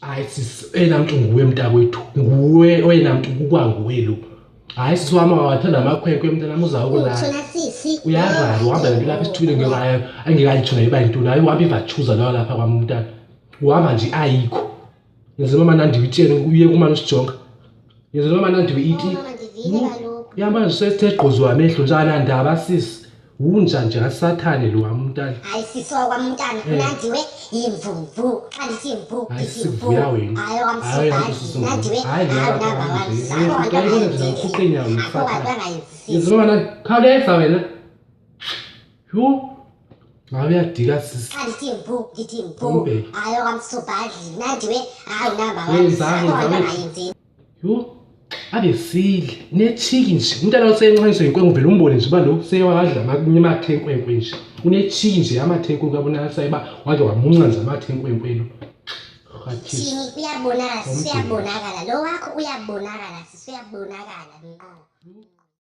Hayi sisi, oyena mntu nguwe mntakwethu, nguwe oyena mntu kukwanguwe lo. Hayi sisi wam, awathanda amakhwenkwe mntanam, uzawukulala. Utshona sisi. Uyarara, uhamba nento lapha esithubeni engekayitsho nayo uba yintoni. Hayi uhamba ivatshuza lawa lapha kwam umntana, uhamba nje ayikho. Yenza mama Nandiwe itsheni uye kumane usijonga. Yenza mama Nandiwe iti. Oh, mama ndivile kaloku. Uyahamba nje sethe gqozu amehlo nje anandaba sisi. Unja nje kasathane lo wam umntana. Hayi sisi wakwam umntana uNandiwe yimvumvu. Xa ndithi mvu Hayi ndithi mvu. sivuya wena. Hayi Hayi okwamsubhadli sisi Nandiwe. Hayi Hayi liyalapha unamba kwam wam nje. sisi. Akho bantu Uyayibona nje abangayenzi nakurhuqa iinyawo endlini. Akho bantu nosathane. bangayenzi sisi. Yenza mama Nandi, khawuleza wena. Yhu. Hayi uyadika sisi. Xa ndithi mvu ndithi mvu. Umbheki. Hayi okwamsubhadli Nandiwe. Hayi unamba wam Yenza, sisi. Akho yenza bantu wethu. bangayenzi. Yhu. Abesile unetshiki nje umntana oseyenxaniswe yinkwenkwe uvele umbone nje uba lo sewadla amathe enkwenkwe nje unetshiki nje amathe enkwenkwe abonakalisayo uba wake wamunca nje amathe enkwenkwe lo. Rhathisi. Thini uyabonakala sisi Umbheki. uyabonakala. Lo wakho uyabonakala sisi uyabonakala ngqo.